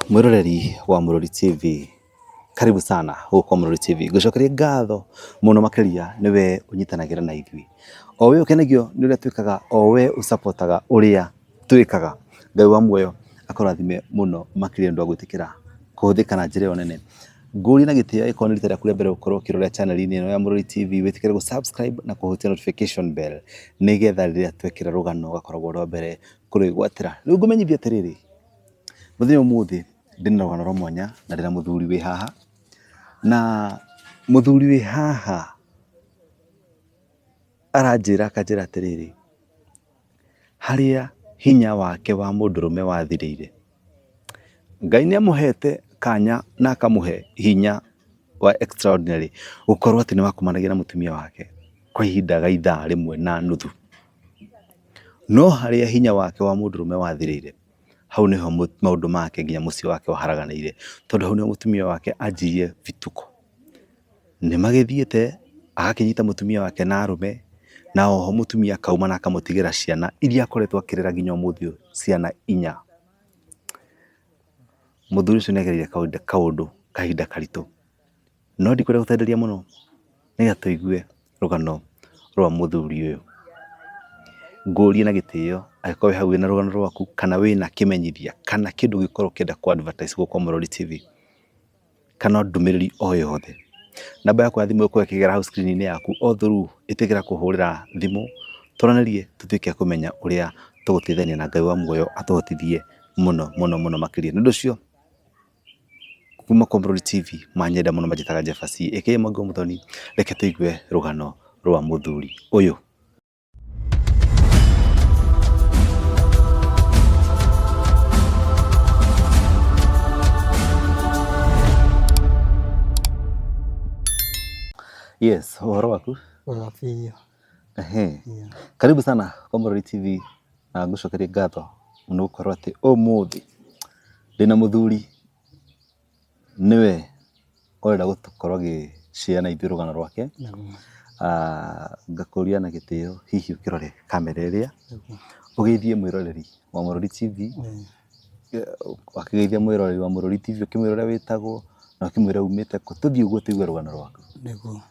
Mwĩroreri wa Mũrori TV, karibu sana gũkũ kwa Mũrori TV. Ngũcokeria ngatho mũno makĩria nĩwe ũnyitanagĩra na ithuĩ. O we ũkenagio nĩ ũrĩa twĩkaga, o we ũcapotaga ũrĩa twĩkaga. Ngai wa muoyo akũrathime mũno makĩria nĩ ũndũ wa gwĩtĩkĩra kũhũthĩka na njĩra ĩyo nene. Ngũrie na gĩtĩo angĩkorwo nĩ rita rĩaku rĩa mbere gũkorwo ũkĩrora channel-inĩ ĩno ya Mũrori TV, wĩtĩkĩre gũ subscribe na kũhutia notification bell nĩgetha rĩrĩa twekĩra rũgano ũgakoragwo ũrĩ wa mbere kũrwĩgwatĩra. Rĩu ngũmenyithie atĩrĩrĩ, mũthenya ũmũthĩ ndĩna rũgano rwa mwanya na ndĩna mũthuri wĩ haha, na mũthuri wĩ haha aranjĩra akanjĩra atĩrĩrĩ, harĩa hinya wake wa mũndũrũme wathirĩire, Ngai nĩ amũhete kanya na akamũhe hinya wa extraordinary gũkorwo atĩ nĩ wakomanagia na mũtumia wake kwa ihinda rĩa ithaa rĩmwe na nuthu. No harĩa hinya wake wa mũndũrũme wathirĩire, hau nĩho maũndũ make nginya mũciĩ wake waharaganĩire, tondũ hau nĩho mũtumia wake anjirie bituko. Nĩ magĩthiĩte agakĩnyita mũtumia wake na arũme, na oho mũtumia akauma na akamũtigĩra ciana iria akoretwo akĩrera nginya ũmũthĩ ũyũ, ciana inya. Mũthuri ũcio nĩ agereire kaũndũ kahinda karitũ, no ndikwenda gũtenderia mũno nĩgetha tũigue rũgano rwa mũthuri ũyũ. Ngũrie na gĩtĩo angĩkorwo wĩ hau wĩna rũgano rwaku kana wĩna kĩmenyithia kana kĩndũ ũngĩkorwo ũkĩenda kũ advertise gũkũ kwa Mũrori TV. Kana ndũmĩrĩri o yothe. Namba yakwa ya thimũ ĩgũkorwo ĩkĩgera hau screen -inĩ yaku o through ĩtĩkĩra kũhũrĩra thimũ, twaranĩrie tũtuĩke a kũmenya ũrĩa tũgũteithania na Ngai wa muoyo atũhotithie mũno mũno mũno makĩria. Nĩ ũndũ ũcio kuma kwa Mũrori TV manyenda mũno manjĩtaga Jeff C aka Mwangi wa Mũthoni, reke tũigue rũgano rwa mũthuri ũyũ. Yes, ũhoro waku? Wega biũ. Ehe. Yeah. Karibu sana kwa Mũrori TV na ngũcokerie ngatho nĩ gũkorwo atĩ ũmũthĩ ndĩna mũthuri nĩwe ũrenda gũkorwo agĩ share na ithuĩ rũgano rwake. Ngakũria na gĩtĩo hihi ũkĩrore kamera ĩrĩa, ũgeithie mwĩroreri wa Mũrori TV, wakĩgeithia mwĩroreri wa Mũrori TV ũkĩmwĩra ũrĩa wĩtagwo na ũkĩmwĩra umĩte kũ, tũthiĩ ũguo tũigue rũgano rwaku. Nĩguo.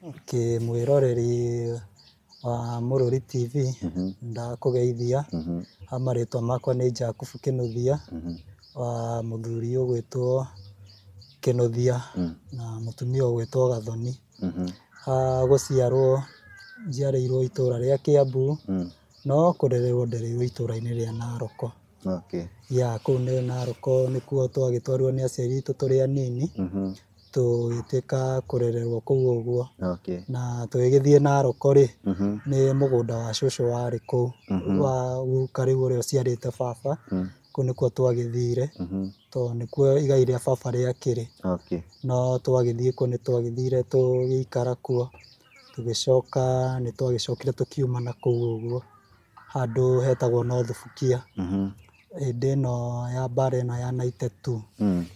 Okay, mwĩroreri wa Mũrũri TV, ndakũgeithia, ha marĩtwa makwa nĩ Jakubu Kĩnuthia, wa mũthuri ũgwĩtwo Kĩnuthia na mũtumia ũgwĩtwo Gathoni. Gũciarwo njiarĩirwo itũra rĩa Kĩambu, no kũrererwo ndereirwo itũra-inĩ rĩa Narok. Yeah, kũu nĩ Narok nĩkuo twagĩtwarirwo nĩ aciari aitũ tũrĩ anini. Tũgĩtuĩka a kũrererwo kũu ũguo. Na tũgĩgĩthiĩ Narok rĩ, nĩ mũgũnda wa cũcũ warĩ kũu, wa guka rĩu ũrĩa ũciarĩte baba, kũu nĩkuo twagĩthire, tondũ nĩkuo igai rĩa baba rĩakĩrĩ. No twagĩthiĩ kuo nĩ twagĩthire tũgĩikara kuo, tũgĩcoka nĩ twagĩcokire tũkiuma na kũu ũguo. Handũ hetagwo North Bukia, hĩndĩ ĩno ya mbara ĩno ya 92,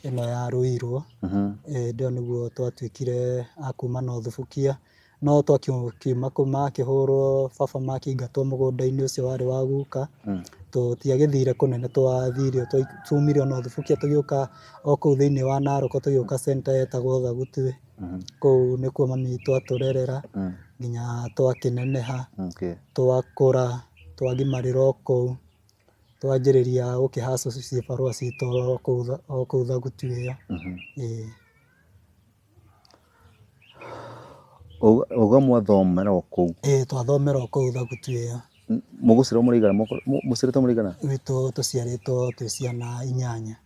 ĩno yarũirwo, hĩndĩ ĩyo nĩguo twatuĩkire a kuma North Bukia, no twakiuma kũu makĩhũrwo baba makĩingatwo mũgũnda-inĩ ũcio warĩ wa guka, tũtiagĩthire kũnene twathire twaumire o North Bukia tũgĩũka o kũu thĩiniĩ wa Narok tũgĩũka center yetagwo Thagutuĩ. Kũu nĩkuo mami witũ atũrerera nginya twakĩneneha, twakũra, twagimarĩra o kũu, twanjĩrĩria gũkĩ hustle cibarũa citũ o kũu Thagutu ĩyo, ĩĩ. Uga mwathomera o kũu? Ĩĩ twathomera o kũu Thagutu ĩyo. Mũgũciarwo mũrĩ aigana? Mũciarĩtwo mũrĩ aigana? Gwitũ tũciarĩtwo twĩ ciana inyanya.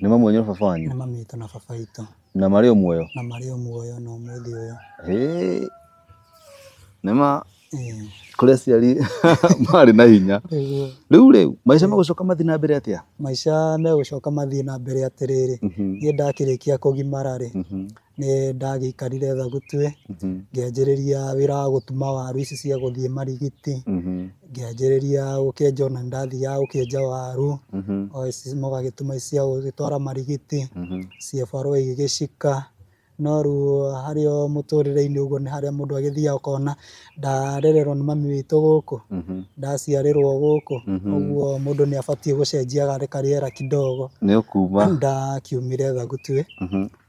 Nĩ mami wanyu na baba wanyu? Nĩ mami witũ na baba witũ. Na marĩ o muoyo? Na marĩ o muoyo na ũmũthĩ ũyũ. Hĩ! Nĩ ma kũrĩ aciari marĩ na hinya. Rĩu rĩ, maica megũcoka mathiĩ na mbere atĩa? Maica megũcoka mathiĩ na mbere atĩrĩrĩ, niĩ ndakĩrĩkia kũgimara rĩ, nĩ ndagĩikarire Thagutuĩ, ngĩanjĩrĩria wĩra wa gũtuma waru ici cia gũthiĩ Marigiti, ngĩanjĩrĩria gũkĩenja ona nĩ ndathiaga gũkĩenja waru, o ici mũgagĩtuma ici cia gũgĩtwara Marigiti, cibarũa igĩgĩcika. No rĩu harĩ o mũtũrĩre-inĩ ũguo nĩ harĩa mũndũ agĩthiaga ũkona ndarererwo nĩ mami witũ gũkũ, ndaciarĩrwo gũkũ, ũguo mũndũ nĩ abatiĩ gũcenjia karĩera kidogo. Nĩ ũkuma. Ndakiumire Thagutuĩ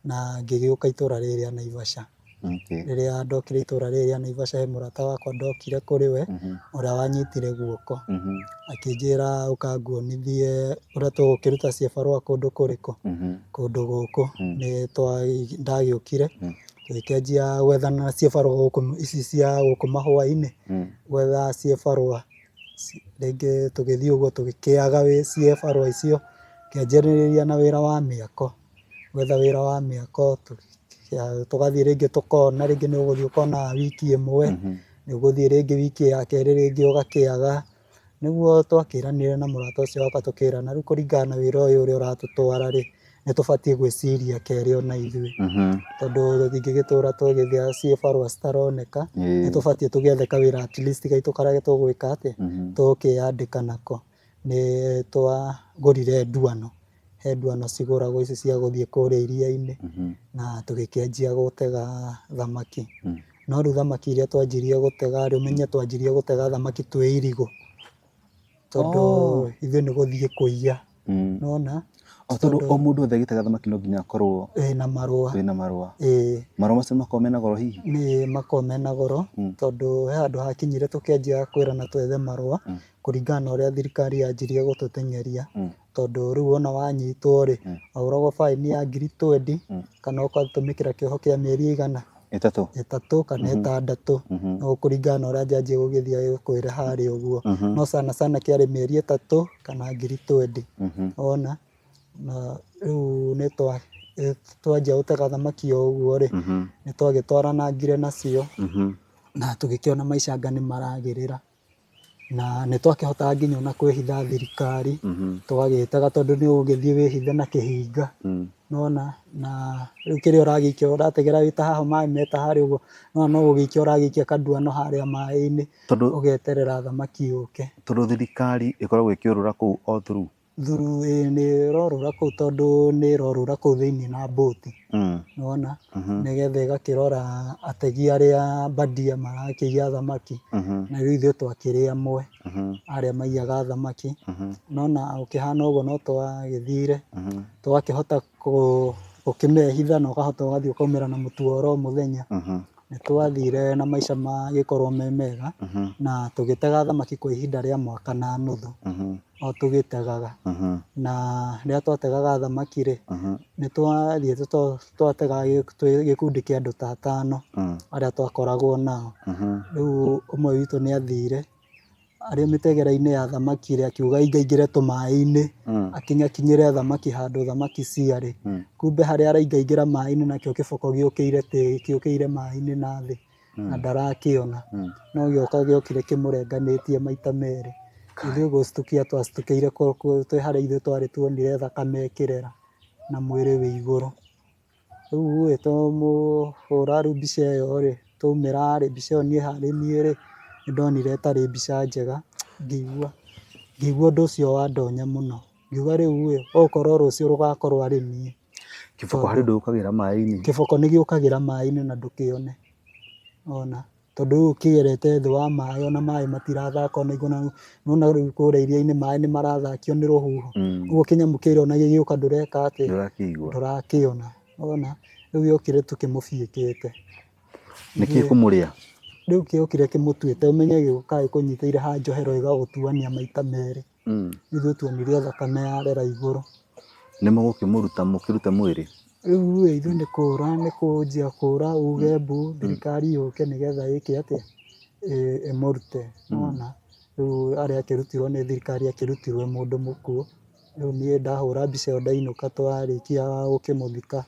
na ngĩgĩũka itũra rĩrĩ rĩa Naivasha. Rĩrĩa ndokire itũra rĩrĩ rĩa Naivasha he mũrata wakwa ndokire kũrĩ we, ũrĩa wanyitire guoko, akĩnjĩra ũka nguonithie ũrĩa tũgũkĩruta cibarũa kũndũ kũrĩkũ, kũndũ gũkũ. Nĩ ndagĩũkire, tũgĩkĩanjia gwethana na cibarũa gũkũ ici cia gũkũ mahũa-inĩ, gwetha cibarũa, rĩngĩ tũgĩthiĩ ũguo tũgĩkĩaga cibarũa icio, ngĩanjĩrĩria na wĩra wa mĩako. Gwetha wĩra wa mĩako, tũgathiĩ rĩngĩ tũkona, rĩngĩ nĩ ũgũthiĩ ũkona wiki ĩmwe, nĩ ũgũthiĩ rĩngĩ wiki ya kerĩ rĩngĩ ũgakĩaga. Nĩguo twakĩranire na mũrata ũcio wakwa tũkĩrana rĩu kũringana na wĩra ũyũ ũrĩa ũratũtwara rĩ, nĩ tũbatiĩ gwĩciria kerĩ ona ithuĩ, tondũ tũtingĩgĩtũra tũgĩthiaga cibarũa citaroneka, nĩ tũbatiĩ tũgĩethe kawĩra at least gaitũ karĩa tũgwĩka atĩa, tũgũkĩyandĩka nako. Nĩ twagũrire nduano. He nduano cigũragwo ici cia gũthiĩ kũrĩa iria-inĩ, na tũgĩkĩanjia gũtega thamaki. No rĩu thamaki iria twanjirie gũtega rĩ, ũmenye twanjirie gũtega thamaki twĩ irigũ, tondũ ithuĩ nĩ gũthiĩ kũiya, nĩ wona. O tondũ o mũndũ wothe agĩtega thamaki no nginya akorwo wĩna marũa. Wĩna marũa. Ĩĩ. Marũa macio makoragwo mena goro hihi? Nĩ makoragwo mena goro, tondũ he handũ hakinyire tũkĩanjia kwĩrana twethe marũa, kũringana na ũrĩa thirikari yanjirie gũtũteng'eria. Tondũ rĩu wona wanyitwo rĩ, wahũragwo baĩni ya ngiri twendi, kana ũgatũmĩkĩra kĩoho kĩa mĩeri ĩigana? Ĩtatũ. Ĩtatũ kana ĩtandatũ, no kũringana na ũrĩa njanji ĩgũgĩthiĩ agĩkwĩre harĩa ũguo. No sana sana kĩarĩ mĩeri ĩtatũ kana ngiri twendi, wona. Na rĩu nĩ twanjia gũtega thamaki o ũguo rĩ, nĩ twagĩtwaranangire nacio, na tũgĩkĩona maica anga nĩ maragĩrĩra. Na nĩ twakĩhotaga nginya ona kwĩhitha thirikari, tũgagĩtaga tondũ nĩ ũgũgĩthiĩ wĩhithe na kĩhinga, nĩwona, na rĩu kĩrĩa ũragĩikia ũrategera wĩ ta haha maĩ me ta harĩa ũguo, nĩwona no gũgĩikia ũragĩikia kanduano harĩa maĩ-inĩ, ũgeterera thamaki yũke. Tondũ thirikari ĩkoragwo ĩkĩũrũra kũu o through? Through ĩĩ nĩ ĩrorũra kũu tondũ nĩ ĩrorũra kũu thĩiniĩ na mbũti, nĩwona, nĩgetha ĩgakĩrora ategi arĩa bandia marakĩiya thamaki, na rĩu ithuĩ twakĩrĩ amwe arĩa maiyaga thamaki, no ona gũkĩhana ũguo no twagĩthire, tũgakĩhota gũkĩmehitha na ũkahota ũgathiĩ ũkaumĩra na mũtu wa oro mũthenya. Nĩ twathire na maica magĩkorwo me mega, na tũgĩtega thamaki kwa ihinda rĩa mwaka na nuthu. O tũgĩtegaga. Na rĩrĩa twategaga thamaki rĩ, nĩ twathiĩte twategaga twĩ gĩkundi kĩa andũ ta atano arĩa twakoragwo nao. Rĩu ũmwe witũ nĩ athire arĩ mĩtegere-inĩ ya thamaki rĩ, akiuga aingaingĩre tũmaĩ-inĩ, akinyakinyĩre thamaki handũ thamaki ciarĩ. Kumbe harĩa araingaingĩra maĩ-inĩ nakĩo kĩboko gĩũkĩire gĩũkĩire maĩ-inĩ na thĩ. Na ndarakĩona, no gĩoka gĩokire kĩmũrenganĩtie maita merĩ. Ithuĩ gũcitukia twacitukiire twĩ harĩa ithuĩ twarĩ tuonire thakame ĩkĩrera na mwĩrĩ wĩ igũrũ. Rĩu ĩ twamũhũra rĩu mbica ĩyo rĩ, twaumĩra rĩ, mbica ĩyo niĩ harĩ niĩ rĩ, nĩ ndonire ĩtarĩ mbica njega, ngĩigua ngĩigua ũndũ ũcio wandonya mũno. Ngiuga rĩu ĩ, okorwo rũciũ rũgakorwo arĩ niĩ. Kĩboko harĩ ũndũ ũkagĩra maĩ-inĩ? Kĩboko nĩ gĩũkagĩra maĩ-inĩ na ndũkĩone, wona, tondũ rĩu kĩgerete thĩ wa maĩ ona maĩ matirathaka ona igũrũ, nĩ wona rĩu kũrĩa iria-inĩ maĩ nĩ marathakio nĩ rũhuho, ũguo kĩnyamũ kĩrĩa ona gĩgĩũka ndũreka atĩa? Ndũrakĩigua. Ndũrakĩona, wona, rĩu gĩokire tũkĩmũbiĩkĩte. Nĩkĩ kũmũrĩa? Rĩu gĩokire kĩmũtuĩte ũmenye gĩũkaga gĩkũnyitĩire ha njohero gĩgagũtuania maita merĩ. Ithuĩ tuonire o thakame yarera igũrũ. Nĩ mũgũkĩmũruta mũkĩrute mwĩrĩ? Rĩu ĩ, ithuĩ nĩ kũra, nĩ kũnjia kũra uge mbu, thirikari yũke nĩgetha ĩke atĩa, ĩmũrute, nĩwona. Rĩu harĩa akĩrutirwo nĩ thirikari akĩrutirwo e mũndũ mũkuũ. Rĩu niĩ ndahũra mbica ĩyo ndainũka twarĩkia gũkĩmũthika,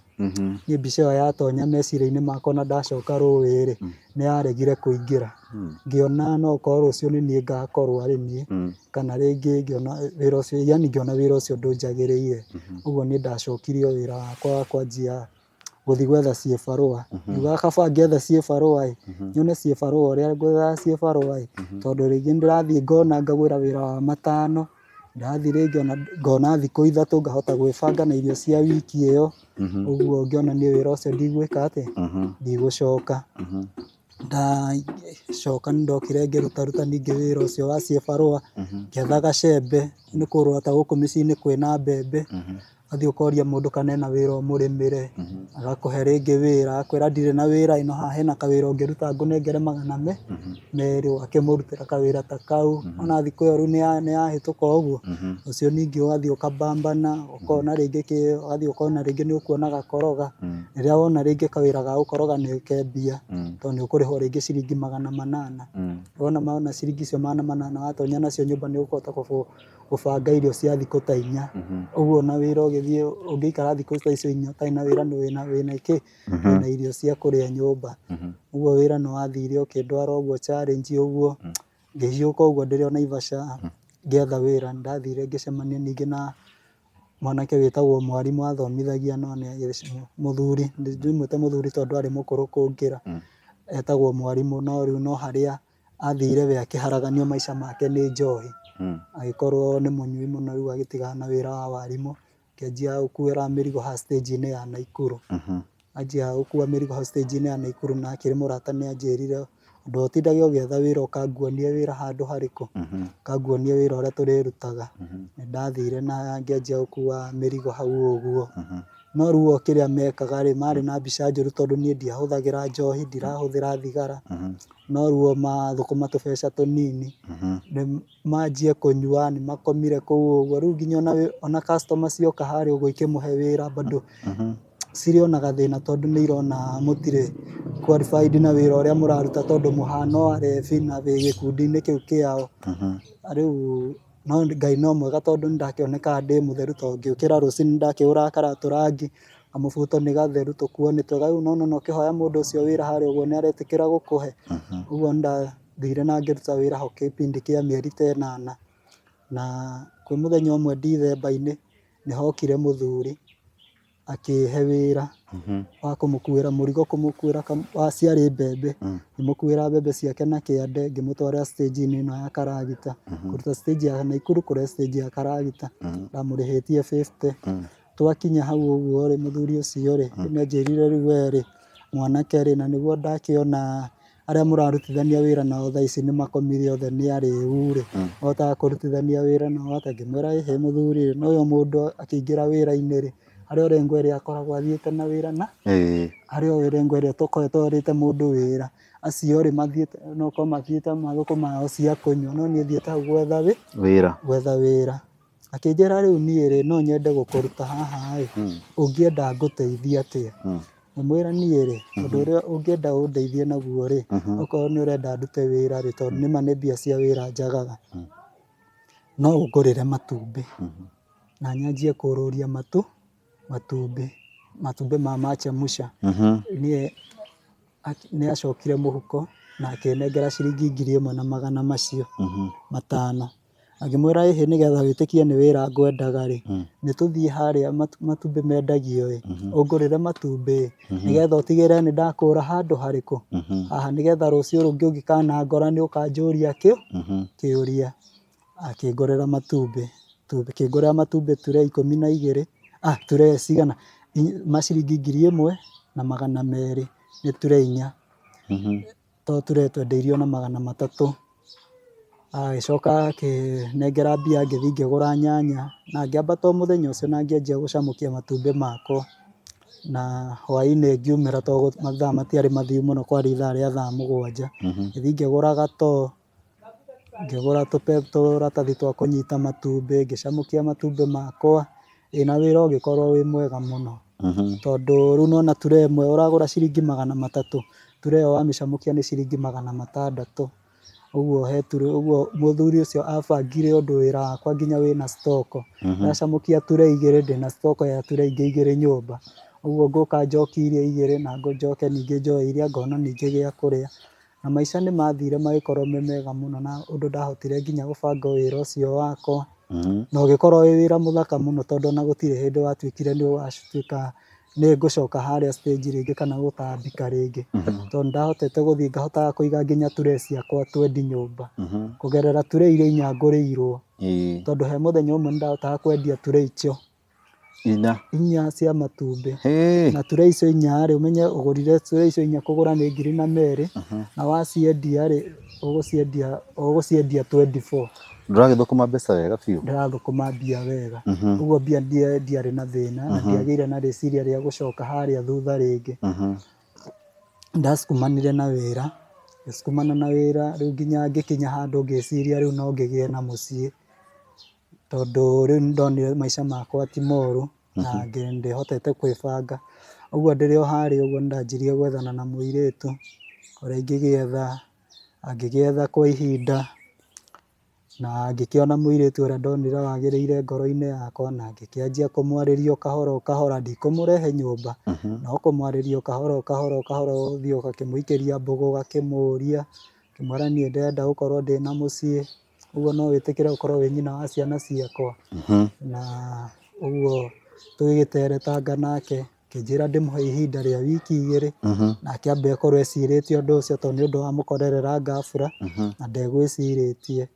niĩ mbica ĩyo yatonya meciria-inĩ makwa na ndacoka rũĩ-rĩ, nĩ yaregire kũingĩra. Ngĩona no okorwo rũciũ nĩ niĩ ngakorwo arĩ niĩ, kana rĩngĩ ngĩona wĩra ũcio, yaani ngĩona wĩra ũcio ndũnjagĩrĩire. Ũguo niĩ ndacokirie o wĩra wakwa wa kwanjia gũthiĩ gwetha ciĩbarũa. Ngiuga kaba ngetha ciĩbarũa ĩ, nyone ciĩbarũa ũrĩa ngwethaga ciĩbarũa ĩ, tondũ rĩngĩ nĩ ndĩrathiĩ ngona ngagwĩra wĩra wa matano. Ndathiĩ rĩngĩ ona ngona thikũ 3 ngahota gwĩbanga na irio cia wiki ĩyo, ũguo ngĩona niĩ wĩra ũcio ndigwĩka atĩa, ndigũcoka. Ndacoka nĩ ndokire ngĩrutaruta ningĩ wĩra ũcio wa cibarũa, ngĩetha gacembe, nĩ kũrora ta gũkũ mĩciĩ-inĩ kwĩna mbembe, ũgathiĩ ũkoria mũndũ kana ena wĩra ũmũrĩmĩre, agakũhe rĩngĩ wĩra, agakwĩra ndirĩ na wĩra ĩ no haha hena kawĩra ũngĩruta ngũnengere magana merĩ, ũgakĩmũrutĩra kawĩra ta kau, ona thikũ ĩyo rĩu nĩ yahĩtũka ũguo, ũcio ningĩ ũgathiĩ ũkabambana, ũkona rĩngĩ kĩ, ũgathiĩ ũkona rĩngĩ nĩ ũkuona gakoroga, rĩrĩa wona rĩngĩ kawĩra ga gũkoroga nĩ ke mbia, tondũ nĩ ũkũrĩhwo rĩngĩ ciringi 800, wona wona ciringi icio 800 watonya nacio nyũmba nĩ ũkũhota gũbanga irio cia thikũ ta 4, ũguo ona wĩra ũgĩthiĩ ũngĩikara thikũ ta icio 4 ũtarĩ na wĩra wĩna kĩ, wĩna irio cia kũrĩa nyũmba, ũguo wĩra nĩ wathire ũkĩndwara ũguo challenge ũguo, ngĩhiũka ũguo ndĩrĩ o Naivasha ngĩetha wĩra, nĩ ndathire ngĩcemania ningĩ na mwanake wĩtagwo mwarimũ athomithagia no nĩ mũthuri, ndimwĩte mũthuri tondũ arĩ mũkũrũ kũngĩra, etagwo mwarimũ no rĩu no harĩa athire we akĩharaganio maica make nĩ njohi, agĩkorwo nĩ mũnyui mũno rĩu agĩtigana na wĩra wa warimũ, akĩanjia gũkuĩra mĩrigo haha stage-inĩ ya Naikuru. Anjia gũkua mĩrigo hau stage-inĩ ya Naikuru na akĩrĩ mũrata nĩ anjĩrire ũndũ ũtindage ũgĩetha wĩra ũkanguonie wĩra handũ harĩkũ, ũkanguonie wĩra ũrĩa tũrĩrutaga. Nĩ ndathire na ngĩanjia gũkua mĩrigo hau ũguo. No rĩu o kĩrĩa mekaga rĩ, marĩ na mbica njũru tondũ niĩ ndiahũthagĩra njohi, ndirahũthĩra thigara, no rĩu o mathũkũma tũbeca tũnini, nĩ manjie kũnyua, nĩ makomire kũu ũguo, rĩu nginya ona customer cioka harĩa ũguo ikĩmũhe wĩra bado cirĩ ona gathĩna tondũ nĩ irona mũtirĩ qualified na wĩra ũrĩa mũraruta tondũ mũhana o arebi na wĩ gĩkundi-inĩ kĩu kĩao. Rĩu no Ngai no mwega tondũ nĩ ndakĩonekaga ndĩ mũtheru tondũ ngĩũkĩra rũcinĩ ndakĩhũraga karatũ rangi, kamũbuto nĩ gatheru, tũkuo nĩ twega, rĩu nona ũkĩhoya mũndũ ũcio wĩra harĩa ũguo nĩ aretĩkĩra gũkũhe. Ũguo nĩ ndathire na ngĩruta wĩra ho kĩbindi kĩa mĩeri ta 8, na kwĩ mũthenya ũmwe Dithemba-inĩ nĩ hokire mũthuri akĩhe wĩra wa kũmũkuĩra mũrigo, kũmũkuĩra ciarĩ mbembe, ngĩmũkuĩra mbembe ciake na kĩande ngĩmũtwara stage-inĩ ĩno ya Karagita, kũruta stage ya Naikuru kũrehe stage ya Karagita, ndamũrĩhĩtie 50. Twakinya hau ũguo rĩ, mũthuri ũcio rĩ, nĩ anjĩrire rĩu we rĩ, mwanake rĩ, na nĩguo ndakĩona arĩa mũrarutithania wĩra nao thaa ici nĩ makomire othe nĩ arĩu rĩ, ũhotaga kũrutithania wĩra nao atĩa? Ngĩmwĩra ĩhĩ mũthuri rĩ, no ũyũ mũndũ akĩingĩra wĩra-inĩ rĩ, harĩa o rengo ĩrĩa akoragwo athiĩte na wĩra na harĩa o rengo ĩrĩa tũkoragwo twarĩte mũndũ wĩra, acio rĩ mathiĩte no ũkorwo mathiĩte mathũkũma cia kũnyua, no niĩ thiĩte hau gwetha wĩra, gwetha wĩra. Akĩnjĩra rĩu niĩ rĩ, no nyende gũkũruta haha ĩ, ũngĩenda ngũteithie atĩa? Ngĩmwĩra niĩ rĩ, ũndũ ũrĩa ũngĩenda ũndeithie naguo rĩ, okorwo nĩ ũrenda ndute wĩra rĩ, tondũ nĩma nĩ mbia cia wĩra njagaga, no ũngũrĩre matumbĩ na nyanjie kũrũria matumbĩ, matumbĩ ma machemsha. Niĩ nĩ acokire mũhuko na akĩnengera ciringi 1,000 na magana macio 500. Akĩmwĩra ĩhĩ nĩgetha wĩtĩkie nĩ wĩra ngwendaga rĩ, nĩ tũthiĩ harĩa matumbĩ mendagio ĩ, ũngũrĩre matumbĩ ĩ, nĩgetha ũtigĩrĩre nĩ ndakũra handũ harĩkũ, haha nĩgetha rũciũ rũngĩ ũngĩkanangora nĩ ũkanjũria kĩũria. Akĩngũrĩra matumbĩ, akĩngũrĩra matumbĩ turee 12, turee cigana, ma ciringi 1,200 nĩ turee 4, tondũ turee twendeirio na 300. Agĩcoka akĩnengera mbia ngĩthiĩ ngĩgũra nyanya na ngĩambata o mũthenya ũcio na ngĩanjia gũcamũkia matumbĩ makwa. Na hwaĩ-inĩ ngiumĩra tondũ mathaa matiarĩ mathiu mũno kwarĩ ithaa rĩa thaa 7. Ngĩthiĩ ngĩgũra gatoo, ngĩgũra tũratathi twa kũnyita matumbĩ, ngĩcamũkia matumbĩ makwa, ĩ na wĩra ũgĩkorwo wĩ mwega mũno. Tondũ rĩu nĩwona turee ĩmwe ũragũra ciringi 300, turee ĩyo wamĩcamũkia nĩ ciringi 600. Ũguo he turee, ũguo mũthuri ũcio abangire ũndũ wĩra wakwa nginya wĩna stock. Ndacamũkia turee 2 ndĩna stock ya turee ingĩ 2 nyũmba. Ũguo ngũka njokie iria 2 na njoke ningĩ njoe iria ngona ningĩ gĩa kũrĩa. Na maica nĩ mathire magĩkorwo me mega mũno na ũndũ ndahotire nginya gũbanga wĩra ũcio wakwa. Na ũgĩkorwo wĩ wĩra mũthaka mũno tondũ ona gũtirĩ hĩndĩ watuĩkire nĩ watuĩka nĩ ngũcoka harĩa stage rĩngĩ kana gũtambika rĩngĩ. Tondũ nĩ ndahotete gũthiĩ ngahotaga kũiga nginya tray ciakwa twendi nyũmba. Kũgerera tray iria inya ngũrĩirwo. Tondũ he mũthenya ũmwe nĩ ndahotaga kwendia tray icio. Inya. Inya cia matumbĩ. Hĩ. Na tray icio inya rĩ, ũmenye ũgũrire tray icio inya kũgũra nĩ ngiri na merĩ, na waciendia rĩ, ũgũciendia ũgũciendia 24. Ndũragĩthũkũma mbeca wega biũ? Ndĩrathũkũma mbia wega. Ũguo mbia ndiarĩ na thĩna, na ndiagĩire na rĩciria rĩa gũcoka harĩa thutha rĩngĩ. Ndacukumanire na wĩra, ngĩcukumana na wĩra rĩu nginya ngĩkinya handũ ngĩciria rĩu no ngĩgĩe na mũciĩ. Tondũ rĩu nĩ ndonire maica makwa ti moru na ndĩhotete kwĩbanga. Ũguo ndĩrĩ o harĩa ũguo nĩ ndanjirie gwethana na mũirĩtu ũrĩa ingĩgĩetha, na ngĩgĩetha kwa ihinda na ngĩkĩona mũirĩtu ũrĩa ndonire wagĩrĩire ngoro-inĩ yakwa na ngĩkĩanjia kũmwarĩria o kahora o kahora, ndikũmũrehe nyũmba, no kũmwarĩria o kahora o kahora o kahora ũgathiĩ ũgakĩmũikĩria mbũgũ ũgakĩmũria, ũgakĩmwĩra niĩ ndĩrenda gũkorwo ndĩna mũciĩ. Ũguo no wĩtĩkĩre gũkorwo wĩ nyina wa ciana ciakwa? Na ũguo tũgĩgĩteretanga nake, akĩnjĩra ndĩmũhe ihinda rĩa wiki igĩrĩ, nake ambe akorwo ecirĩtie ũndũ ũcio tondũ nĩ ũndũ wamũkorerera ghafla, na ndegwĩcirĩtie.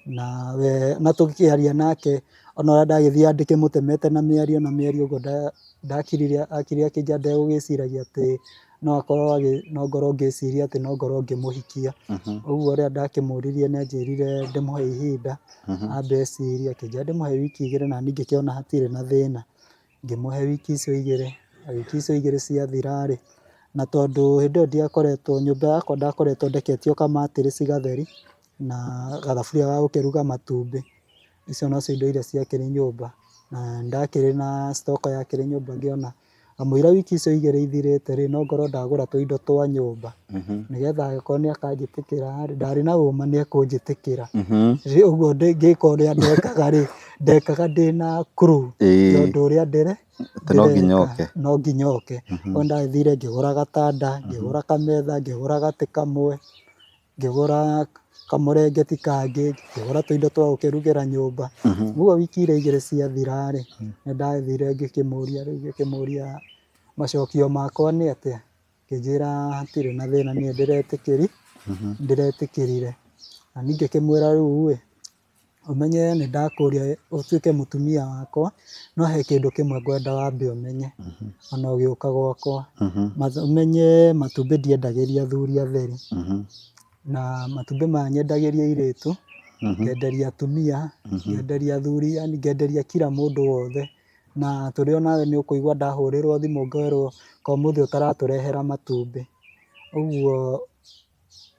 Na we na tũkĩaria nake ona ũrĩa ndagĩthiaga ndĩkĩmũtemete na mĩario na mĩario ũguo ndakirire akirire akĩnjĩra ndegũgĩciragia atĩ no akorwo agĩ no ngorwo ngĩciria atĩ no ngorwo ngĩmũhikia. Ũguo ũrĩa ndakĩmũririe nĩ anjĩrire ndĩmũhe ihinda, ambe ecirie, akĩnjĩra ndĩmũhe wiki igĩrĩ na niĩ ngĩkĩona hatirĩ na thĩna. Ngĩmũhe wiki icio igĩrĩ, na wiki icio igĩrĩ ciathira rĩ, na tondũ hĩndĩ ĩyo ndiakoretwo, nyũmba yakwa ndakoretwo ndeketio kamatĩrĩci gatheri, na gathaburia ga gũkĩruga matumbĩ. Icio nocio indo iria ciakĩrĩ nyũmba, na nĩndakĩrĩ na stock yakĩrĩ nyũmba ngĩona kamũira wiki icio igĩrĩ ithirĩte rĩ, no ngorwo ndagũra tũindo twa nyũmba, nĩgetha angĩkorwo nĩ akanjĩtĩkĩra rĩ, ndarĩ na ũma nĩ ekũnjĩtĩkĩra. Ũguo ngĩka ũrĩa ndekaga rĩ, ndekaga ndĩna clue ya ũndũ ũrĩa Atĩ no nginya ndĩreka, oke. no nginya oke. Ũguo nĩndagĩthire ngĩgũra gatanda, ngĩgũra kametha, ngĩgũra gatĩ kamwe. Ngĩgũra kamũrengeti kangĩ, ngĩgũra tũindo twa gũkĩrugĩra nyũmba. Ũguo wiki iria igĩrĩ ciathira rĩ, nĩ ndathire ngĩkĩmũria rĩu ngĩkĩmũria macokio makwa nĩ atĩa, akĩnjĩra hatirĩ na thĩna niĩ ndĩretĩkĩrire. Na niĩ ngĩkĩmwĩra rĩu ĩ, Ũmenye nĩ ndakũria ũtuĩke mũtumia wakwa, no he kĩndũ kĩmwe ngwenda wambe ũmenye, ona ũgĩũka gwakwa. Ũmenye matumbĩ ndiendagĩria athuri atheri, na matumbĩ maya nyendagĩria airĩtu, ngenderia atumia, ngenderia athuri, yaani ngenderia kira mũndũ wothe. Na tũrĩ o nawe nĩ ũkũigua ndahũrĩrwo thimũ ngerwo kaĩ ũmũthĩ ũtaratũrehera matumbĩ. Ũguo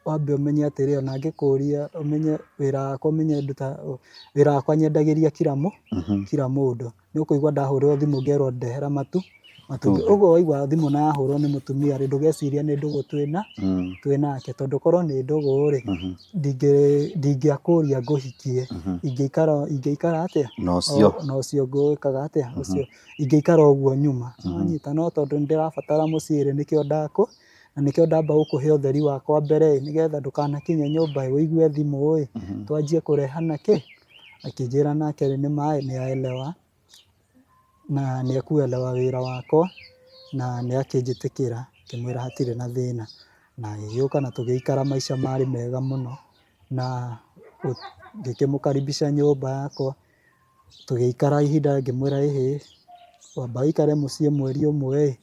wambe ũmenye atĩrĩ ona ngĩkũria ũmenye wĩra wakwa ũmenye ndutaga wĩra wakwa nyendagĩria kira kira mũndũ. Nĩ ũkũigua ndahũrĩrwo thimũ ngerwo ndehera matumbĩ. Ũguo waigua thimũ na yahũrwo nĩ mũtumia rĩ, ndũgecirie nĩ ndũgũ twĩna twĩnake, tondũ korwo nĩ ndũgũ rĩ, ndingĩakũria ngũhikie, ingĩikara ingĩikara atĩa Na ũcio. Na ũcio ngwĩkaga atĩa ũcio ingĩikara ũguo nyuma. Nĩwanyita? No tondũ nĩndĩrabatara mũciĩ rĩ, nĩkĩo ndakũ Na nĩkĩo ndamba gũkũhe ũtheri wakwa mbere ĩ, nĩgetha ndũkanakinye nyũmba ĩ, ũigue thimũ ĩ, twanjie kũrehana kĩ. Akĩnjĩra nake nĩ ma ĩ, nĩ aelewa, na nĩ ekũelewa wĩra wakwa, na nĩ akĩnjĩtĩkĩra, ngĩmwĩra hatirĩ na thĩna. Na agĩgĩũka na tũgĩikara maica marĩ mega mũno, na ngĩkĩmũkaribisha nyũmba yakwa. Tũgĩikara ihinda ngĩmwĩra ĩhĩ, wamba ũikare mũciĩ mweri ũmwe ĩ,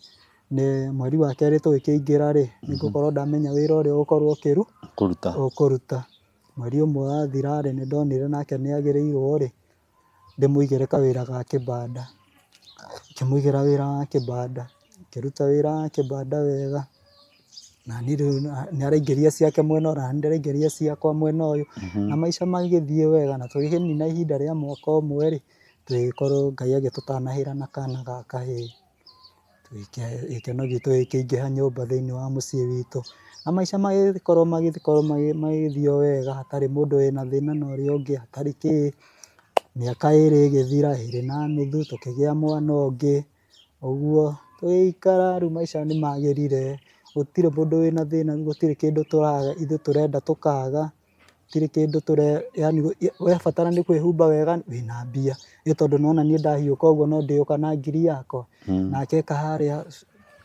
nĩ mweri wa kerĩ tũgĩkĩingĩra rĩ, nĩ ngũkorwo ndamenya wĩra ũrĩa ũgũkorwo Ũkũruta. ũkũruta. Mweri ũmwe wathira rĩ, nĩ ndonire nake nĩ agĩrĩirwo rĩ, ndĩmũigĩre kawĩra ga kĩbanda. Ngĩmũigĩra wĩra wa kĩbanda, akĩruta wĩra wa kĩbanda wega. Na niĩ rĩu nĩ araingĩria ciake mwena ũyũ, na niĩ ndĩraingĩria ciakwa mwena ũyũ, na maica magĩthiĩ wega na tũgĩkĩnina ihinda rĩa mwaka ũmwe rĩ, tũgĩkorwo Ngai agĩtũtanahĩra na kana ga kahĩĩ. Gĩkeno gitũ gĩkĩingĩha nyũmba thĩiniĩ wa mũciĩ witũ, na maica magĩkorwo magĩkorwo magĩthiĩ o wega hatarĩ mũndũ wĩna thĩna na ũrĩa ũngĩ, hatarĩ kĩĩ. Mĩaka ĩrĩ ĩgĩthira, ĩrĩ na nuthu, tũkĩgĩa mwana ũngĩ. Ũguo tũgĩikara rĩu maica nĩ magĩrire, gũtirĩ mũndũ wĩna thĩna, gũtirĩ kĩndũ tũraga, ithuĩ tũrenda tũkaga. Gũtirĩ kĩndũ tũre yani webatara nĩ kwĩhumba wega wĩna mbia. Ĩ tondũ nĩwona niĩ ndahiũka ũguo no ndĩũka na ngiri yakwa. Nake eka harĩa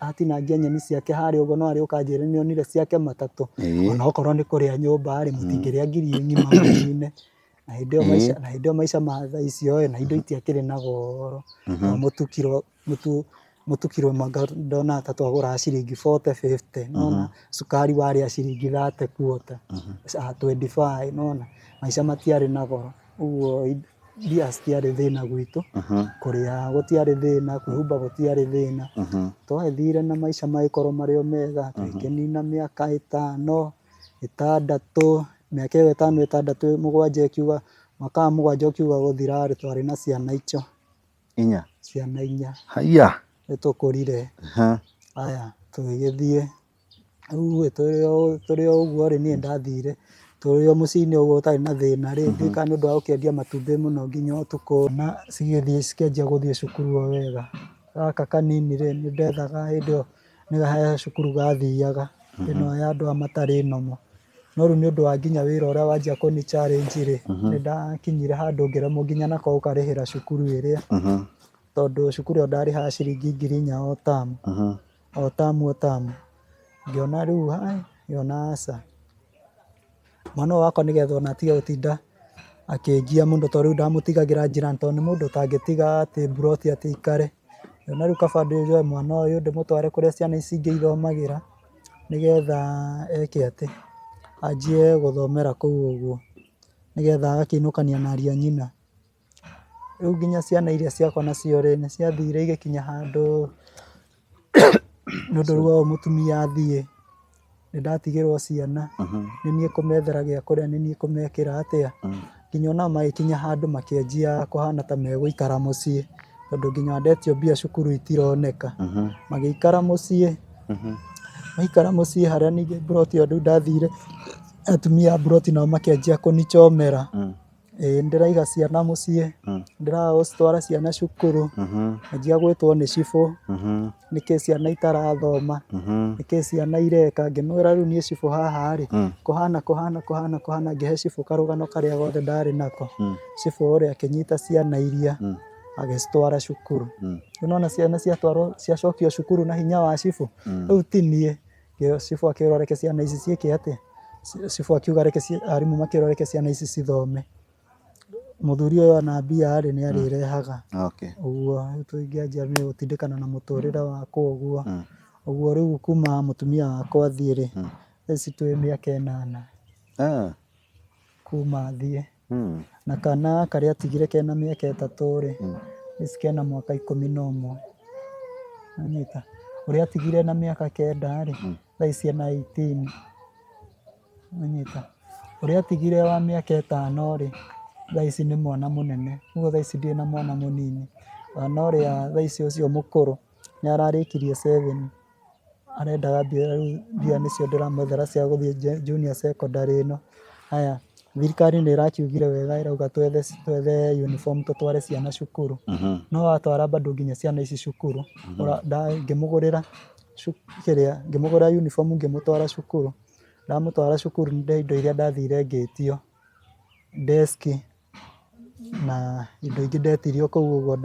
atinangia nyeni ciake harĩa ũguo no arĩũka anjĩre nĩ onire ciake matatũ. Ona okorwo nĩ kũrĩa nyũmba rĩ, mũtingĩrĩa ngiri ng'ima mũnine. Na hĩndĩ ĩyo maica, na hĩndĩ ĩyo maica ma thaa icio ĩ, na indo itiakĩrĩ na goro. Mũtu kiro, mũtu, mũtu kiro ĩmwe anga ndonaga ta twagũraga ciringi forty fifty, nĩwona? Cukari warĩ ciringi thirty quarter, 25, nĩwona? Maica matiarĩ na goro, ũguo mbia citiarĩ thĩna gwitũ, kũrĩa gũtiarĩ thĩna, kwĩhumba gũtiarĩ thĩna. Twathire na maica magĩkorwo marĩ o mega, tũgĩkĩnina mĩaka ĩtano, ĩtandatũ, mĩaka ĩyo ĩtano ĩtandatũ mũgwanja ĩkiuga, mwaka wa mũgwanja ũkiuga gũthira rĩ, twarĩ na ciana icio. Inya? Ciana inya. Haiya! Nĩ tũkũrire. Haya, tũgĩgĩthiĩ. Rĩu ĩ tũrĩ o ũguo rĩ, niĩ nĩndathire, tũrĩ o mũciĩ-inĩ ũguo ũtarĩ na thĩna rĩ, ndiũĩ kana nĩ ũndũ wa gũkĩendia matumbĩ mũno nginya ũtukũ, na cigĩthiĩ cikĩanjia gũthiĩ cukuru o wega. Gaka kanini rĩ, nĩ ndethaga hĩndĩ ĩyo nĩ he cukuru gathiaga, ĩno ya andũ aya matarĩ normal. No rĩu nĩ ũndũ wa nginya wĩra ũrĩa wanjia kũni challenge rĩ, nĩ ndakinyire handũ ngĩremwo nginya nako gũkarĩhĩra cukuru ĩrĩa, tondũ cukuru ĩyo ndarĩhaga ciringi 4,000 o tamu. O tamu o tamu, ngĩona rĩu hai, ngĩona aca, mwana ũyũ wakwa nĩgetha ona atige gũtinda akĩngia mũno tondũ rĩu ndamũtigagĩra njĩra tondũ nĩ mũndũ ũtangĩtiga atĩ mburoti atĩ aikare, ngĩona rĩu kaba njoe mwana ũyũ ndĩmũtware kũrĩa ciana ici ingĩ ithomagĩra, nĩgetha eke atĩ, anjie gũthomera kũu ũguo, nĩgetha agakĩinũkania na ariũ a nyina. Rĩu nginya ciana iria ciakwa nacio rĩ, nĩ ciathire igĩkinya handũ nĩ ũndũ rĩu wa ũyũ mũtumia athiĩ, nĩ ndatigĩrwo ciana, nĩ niĩ kũmethera gĩa kũrĩa, nĩ niĩ kũmekĩra atĩa, nginya onao magĩkinya handũ makĩanjia kũhana ta megũikara mũciĩ, tondũ nginya ndetio mbia cukuru itironeka, magĩikara mũciĩ, maikara mũciĩ harĩa ningĩ mburoti ĩyo rĩu ndathire, atumia a mburoti nao makĩanjia kũnichomera. Ĩĩ nĩndĩraiga ciana mũciĩ, ndĩraga gũcitwara ciana cukuru, nganjia gwĩtwo nĩ cibũ, nĩkĩ ciana itarathoma, nĩkĩ ciana ireka, ngĩmwĩra rĩu niĩ cibũ haha rĩ, kũhana kũhana kũhana kũhana, ngĩhe cibũ karũgano karĩa gothe ndarĩ nako, cibũ ũrĩa akĩnyita ciana iria, agĩcitwara cukuru. Rĩu nĩwona ciana ciatwarwo ciacokio cukuru na hinya wa cibũ, rĩu ti niĩ. Cibũ akĩrwo reke ciana ici ciĩke atĩa, cibũ akiuga reke arimũ makĩrwo reke ciana ici cithome. Mũthuri ũyũ ona mbia rĩ nĩ arĩrehaga. Ũguo rĩu tũingĩanjia niĩ gũtindĩkana na mũtũrĩre wakwa ũguo. Ũguo rĩu kuma mũtumia wakwa athiĩ rĩ, thaa ici twĩ mĩaka ĩnana kuma athiĩ. Na kana karĩa atigire kena mĩaka 3 rĩ, thaa ici kena mwaka 11. Nĩwanyita? Ũrĩa atigire na mĩaka 9 rĩ, thaa ici ena 18. Nĩwanyita? Ũrĩa atigire wa mĩaka 5 rĩ, thaa ici nĩ mwana mũnene. Ũguo thaa ici ndirĩ na mwana mũnini. Mwana ũrĩa thaa ici ũcio mũkũrũ nĩ ararĩkirie seven. Arendaga mbia rĩu mbia nĩcio ndĩramwethera cia gũthiĩ junior secondary ĩno. Haya, thirikari nĩ ĩrakiugire wega ĩrauga twethe twethe uniform tũtware ciana cukuru. No watwara bado nginya ciana ici cukuru, ngĩmũgũrĩra kĩrĩa, ngĩmũgũrĩra uniform ngĩmũtwara cukuru. Ndamũtwara cukuru nĩ indo iria ndathire ngĩtio, desk na indo ingĩ ndetirio kũu ũguo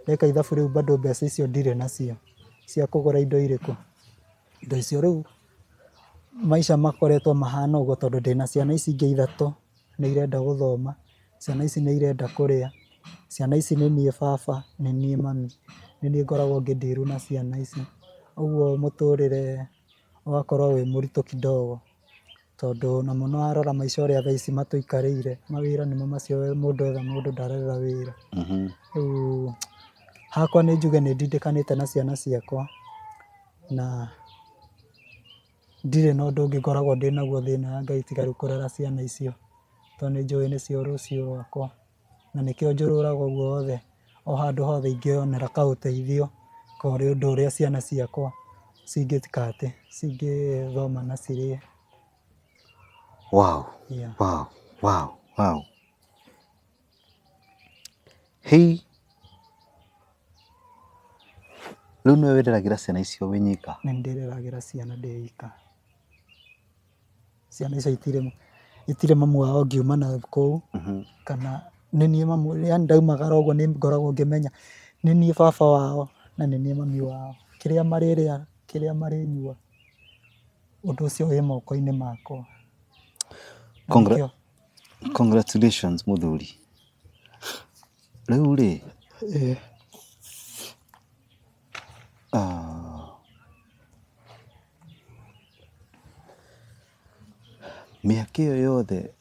ndeka ithabu rĩu bado mbeca icio ndirĩ nacio cia kũgũra indo irĩkũ, indo icio. Rĩu maica makoretwo mahana ũguo tondũ ndĩna ciana ici ingĩ ithatũ nĩ irenda gũthoma, ciana ici nĩ irenda kũrĩa, ciana ici nĩ niĩ baba, nĩ niĩ mami, nĩ niĩ ngoragwo ngĩ deal na ciana ici. Ũguo mũtũrĩre ũgakorwo wĩ mũritũ kidogo. Tondũ ona mũno warora maica ũrĩa thaa ici matũikarĩire, mawĩra nĩmo macio mũndũ etha mũndũ ndaretha wĩra. Rĩu hakwa nĩ njuge nĩ ndindĩkanĩte na ciana ciakwa, na ndirĩ na ũndũ ũngĩ ngoragwo ndĩnaguo thĩna wa Ngai tiga rĩu kũrera ciana icio, tondũ nĩ njũĩ nĩcio rũciũ rwakwa, na nĩkĩo njũrũraga ũguo wothe, o handũ hothe ingĩonera kaũteithio ka ũndũ ũrĩa ciana ciakwa cingĩka atĩ, cingĩthoma na cirĩe. Yeah. Wow. Hĩ! Rĩu nĩwe wĩreragĩra ciana icio wĩ nyika? Nĩ ndĩreragĩra ciana ndĩ ika. Ciana icio itirĩ, Itirĩ mamu wao ngiuma na kũu, kana nĩ niĩ mamu, yaani ndaumagara ũguo nĩ ngoragwo ngĩmenya nĩ niĩ baba wao na nĩ niĩ mami wao. Kĩrĩa marĩrĩa, kĩrĩa marĩnyua, ũndũ ũcio wĩ moko-inĩ makwa. Na nĩkĩo Congratulations mũthuri. Rĩu rĩ, mĩaka ĩyo yothe,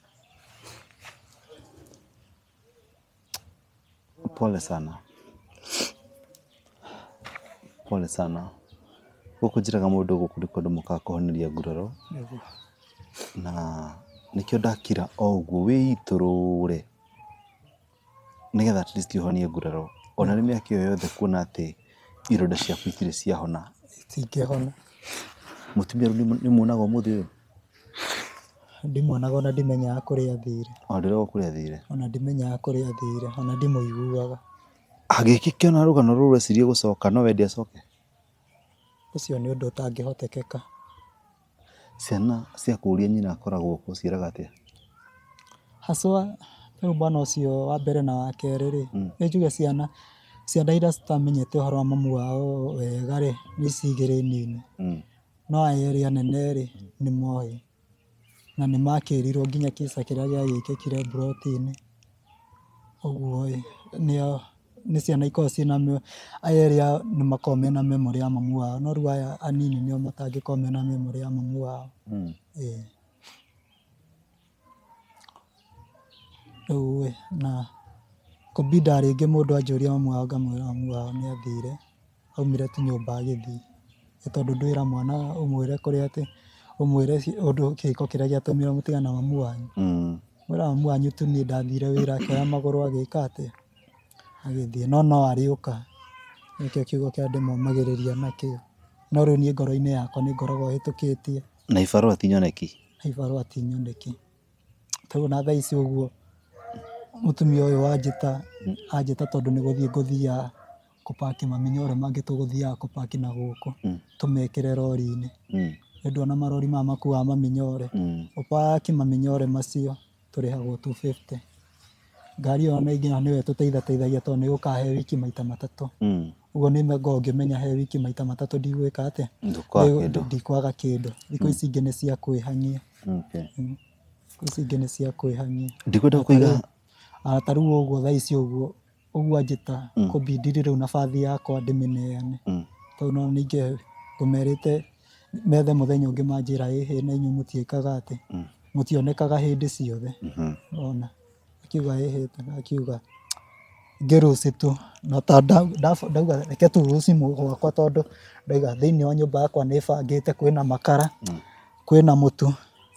pole sana, pole sana. Gũkũ njĩraga mũndũ gũkũ nĩ kũndũ mũkaga kũhoneria nguraro, na nĩkĩo ndakira o ũguo wĩitũrũre. Nĩgetha at least ũhonie nguraro. Ona nĩ mĩaka ĩyo yothe kuona atĩ ironda ciaku itirĩ ciahona. Itingĩhona. Mũtumia rĩu nĩ ũmuonaga ũmũthĩ ũyũ? Ndimuonaga ona ndimenyaga kũrĩa athire. Ona ndũrĩ kũrĩa athire? Ona ndimenyaga kũrĩa athire, ona ndimũiguaga. Agĩkĩona rũgano rũrũ rwecirie gũcoka no wende acoke? Ũcio nĩ ũndũ ũtangĩhotekeka. Ciana ciakũria nyina akoragwo kũ ũciĩraga atĩa? Haswa rĩu mwana ũcio wa mbere na wa kerĩ rĩ, nĩ njuge ciana, ciana iria citamenyete ũhoro wa mamu wao wega rĩ, nĩ ici igĩrĩ nini. No aya erĩ anene rĩ, nĩ moĩ. Na nĩ makĩrirwo nginya kĩsa kĩrĩa gĩagĩkĩkire mburoti-inĩ. Ũguo ĩ, nĩo nĩ ciana ikoragwo ciĩna aya erĩ nĩ makoragwo mena memory ya mamu wao, no rĩu aya anini nĩo matangĩkorwo mena memory ya mamu wao, ĩĩ. Rĩu ĩ, na kũbida rĩngĩ mũndũ anjũria mamu wao ngamwĩra mamu wao nĩ athire. Aumire tu nyũmba agĩthiĩ, nĩ tondũ ndwĩra mwana ũmwĩre kũrĩa atĩ, ũmwĩre ũndũ gĩko kĩrĩa gĩatũmire mũtigane na mamu wanyu. Mwĩraga mamu wanyu tu niĩ ndathire wĩra akĩoya magũrũ agĩka atĩa, agĩthiĩ, no no arĩũka, nĩkĩo kiugo kĩrĩa ndĩmomagĩrĩria nakĩo. No rĩu niĩ ngoro-inĩ yakwa nĩ ngoragwo hĩtũkĩtie. Na ibarũa ti nyoneki? Na ibarũa ti nyoneki. Ta rĩu ona thaa ici ũguo, mũtumia ũyũ anjĩta, anjĩta tondũ nĩ gũthiĩ ngũthiaga kũpaki maminyore mangĩ tũgũthiaga kũpaki na gũkũ, tũmekĩre rori-inĩ. Nĩ ndũĩ ona marori maya makuaga maminyore, ũpaki maminyore macio tũrĩhagwo 250. Ngari ĩyo ona nginya nĩyo ĩtũteithateithagia tondũ nĩ yũkaga he wiki maita matatũ. Ũguo nĩ ngoragwo ngĩmenya he wiki maita matatũ ndigwĩka atĩa, ndikwaga kĩndũ. Thikũ ici ingĩ nĩ cia kwĩhang'ia. Thikũ ici ingĩ nĩ cia kwĩhang'ia. Ndikwenda kũiga. Ta rĩu ũguo thaa ici ũguo, ũguo anjĩta kũbindiri rĩu nabathi yakwa ndĩmĩneane. Tondũ no ningĩ ngũmerĩte methe mũthenya ũngĩ manjĩra ĩhĩ na inyuĩ mũtiĩkaga atĩ, mũtionekaga hĩndĩ ciothe. Nĩwona? Akiuga ĩhĩ akiuga ngĩrũci tu. Na ta ndauga reke tu rũci gwakwa tondũ ndauga thĩiniĩ wa nyũmba yakwa nĩ bangĩte kwĩna makara, kwĩna mũtu,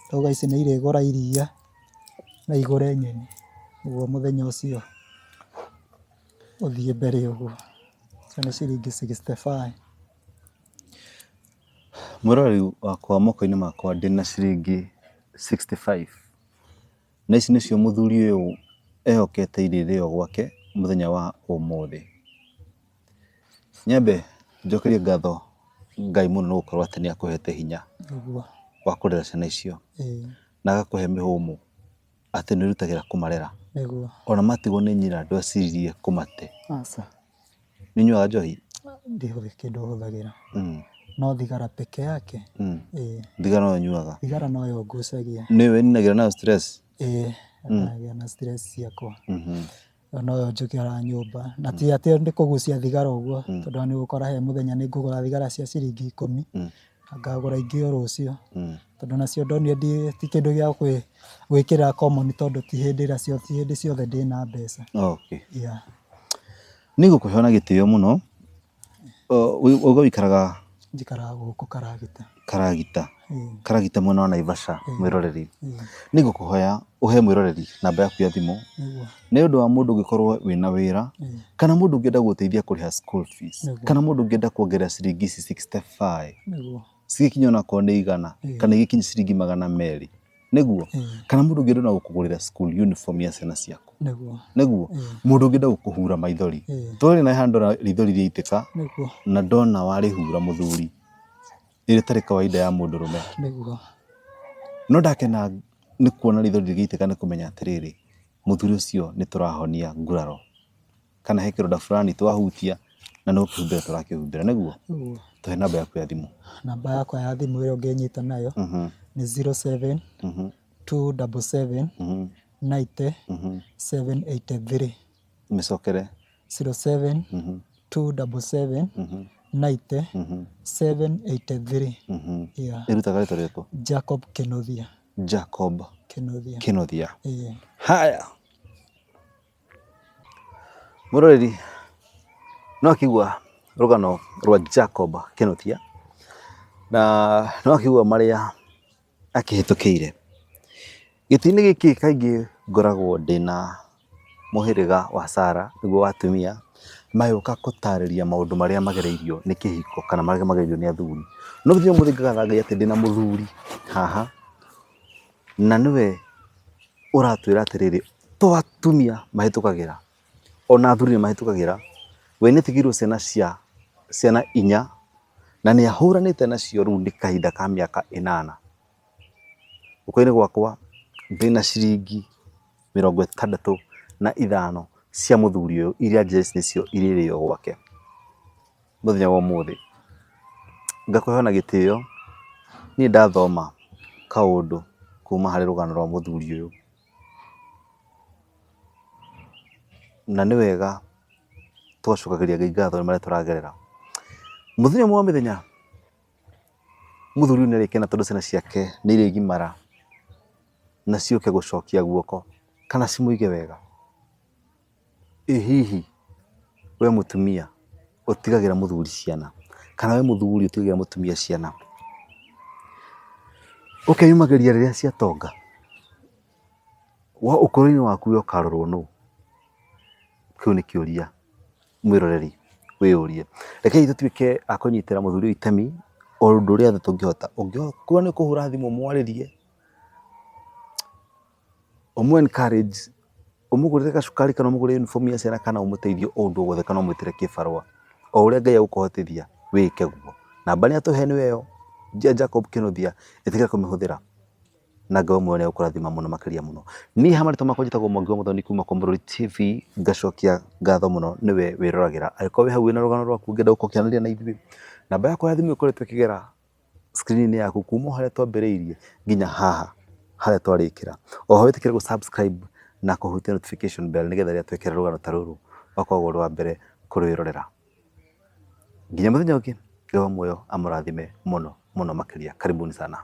ndauga ici nĩ irĩgũra iria na igũre nyeni. Ũguo mũthenya ũcio ũthiĩ mbere ũguo. Icio nĩ ciringi 65. Mwĩroreri wakwa moko-inĩ makwa ndĩna ciringi 65. Na ici nĩcio mũthuri ũyũ ehokete irĩrĩo gwake mũthenya wa ũmũthĩ. Nyambe njokerie ngatho Ngai mũno nĩ gũkorwo atĩ nĩ akũhete hinya wa kũrera ciana icio na agakũhe mĩhũmũ atĩ nĩ wĩrutagĩra kũmarera. Ona matigwo nĩ nyina ndweciririe kũmate. Aca. Nĩ ũnyuaga njohi? Ndirĩ kĩndũ hũthagĩra. No thigara peke yake. Ĩĩ. Thigara noyo ũnyuaga? Thigara noyo ngucagia. Nĩyo ĩninagĩra nayo stress? Ĩĩ, ndagĩa na stress ciakwa. Ĩyo noyo njũkĩraga nyũmba. Na ti atĩ nĩ kũgucia thigara ũguo, tondũ nĩ ũgũkora he mũthenya nĩ ngũgũra thigara cia ciringi ikũmi, na ngagũra ingĩ o rũciũ. Tondũ nacio ndonire ti kĩndũ gĩa gwĩkĩra common tondũ ti hĩndĩ ĩrĩa ti hĩndĩ ciothe ndĩna mbeca. Okay. Yeah. Nĩ ngũkũhe na gĩtĩo mũno. Wauga ũikaraga? Njikaraga gũkũ Karagita. Karagita. Karagita mwena wa Naivasha, mwĩroreri. Nĩ ngũkũhoya ũhe mwĩroreri namba yaku ya thimũ nĩ ũndũ wa mũndũ ũngĩkorwo wĩna wĩra kana mũndũ ũngĩenda gũgũteithia kũrĩha school fees kana mũndũ ũngĩenda kuongerera ciringi ici 65 cigĩkinye onakorwo nĩ igana kana igĩkinye ciringi magana merĩ. Nĩguo? Kana mũndũ ũngĩenda ona gũkũgũrĩra school uniform ya ciana ciaku. Nĩguo. Nĩguo? Mũndũ ũngĩenda gũkũhura maithori. Tũrĩ na handũ rithori rĩaitĩka. Nĩguo. Na ndona warĩhura mũthuri. Ĩrĩa ĩtarĩ kawaida ya mũndũrũme. Nĩguo. No ndakena Nĩ kuona ritho rĩgĩitĩka nĩ kũmenya atĩrĩrĩ, mũthuri ũcio nĩ tũrahonia nguraro kana he kĩronda fulani twahutia na no kũhumbĩra tũrakĩhumbĩra, nĩguo? Nĩguo. Tũhe namba yaku ya thimũ. Namba yakwa ya thimũ ĩrĩa ũngĩnyita nayo nĩ 07 277 90 783. Mĩcokere. 07 277 90 783. Yeah. Ĩrutaga rĩtwa rĩrĩkũ? Jacob Kĩnuthia. Jacob Kĩnuthia. Kĩnuthia. Ĩĩ. Haya. Mũroreri no akĩigua rũgano rwa Jacob Kĩnuthia na no akĩigua marĩa akĩhĩtũkĩire. Gĩtĩ-inĩ gĩkĩ kaingĩ ngoragwo ndĩna mũhĩrĩga wa Sarah nĩguo wa atumia, magĩũka gũtarĩria maũndũ marĩa magereirio nĩ kĩhiko kana marĩa magereirio nĩ athuri. No mũthenya ũmũthĩ ngagatha Ngai atĩ ndĩna mũthuri haha, na nĩwe ũratwĩra atĩrĩrĩ, to atumia mahĩtũkagĩra, ona athuri nĩ mahĩtũkagĩra. We nĩ atigĩirwo ciana cia ciana inya, na nĩ ahũranĩte nacio rĩu nĩ kahinda ka mĩaka ĩnana. Guoko-inĩ gwakwa ndĩna ciringi 65 cia mũthuri ũyũ iria njĩrĩ nĩcio irĩrĩo gwake mũthenya wa ũmũthĩ. Ngakũhe na gĩtĩo, niĩ ndathoma kaũndũ kuma harĩ rũgano rwa mũthuri ũyũ. Na nĩ wega tũgacokagĩria Ngai ngatho nĩ marĩa tũragerera. Mũthenya ũmwe wa mĩthenya Mũthuri ũyũ nĩ arĩkena tondũ ciana ciake nĩ irĩgimara na ciũke gũcokia guoko kana cimũige wega. Ĩ hihi we mũtumia ũtigagĩra mũthuri ciana kana we mũthuri ũtigagĩra mũtumia ciana, ũkeyumagĩria rĩrĩa ciatonga? Ũkũrũ-inĩ waku we ũkarorwo nũ? Kĩu nĩ kĩũria mwĩroreri wĩyũrie. Rekei tũtuĩke a kũnyitĩra mũthuri ũyũ itemi o ũndũ ũrĩa othe tũngĩhota. Ũngĩkorwo nĩ kũhũra thimũ ũmwarĩrie, ũmũ encourage, ũmũgũrĩre gacukari kana ũmũgũrĩre uniform ya ciana kana ũmũteithie o ũndũ o wothe kana ũmwĩtĩre kĩbarũa, o ũrĩa Ngai egũkũhotithia wĩke guo. Namba nĩ atũhe nĩyo ĩyo ya Jacob Kĩnuthia, ĩtĩkĩra kũmĩhũthĩra. Na Ngai ũmwe nĩ egũkũrathima mũno makĩria mũno. Niĩ ha marĩtwa makwa njĩtagwo Mwangi wa Mũthoni kuma kwa Mũrũri TV, ngacokia ngatho mũno nĩwe wĩroragĩra. Angĩkorwo wĩ hau wĩna rũgano rwaku ũngĩenda gũkorwo ũkĩaranĩria na ithuĩ, namba yakwa ya thimũ ĩkoretwo ĩkĩgera screen -inĩ yaku kuma o harĩa twambĩrĩirie nginya haha harĩa twarĩkĩra. Oho wĩtĩkĩre gũ subscribe na kũhutia notification bell nĩgetha rĩrĩa twekĩra rũgano ta rũrũ ũgakoragwo ũrĩ wa mbere kũrwĩrorera. Nginya mũthenya ũngĩ, Ngai wa muoyo amũrathime mũno mũno makĩria. Karibuni sana.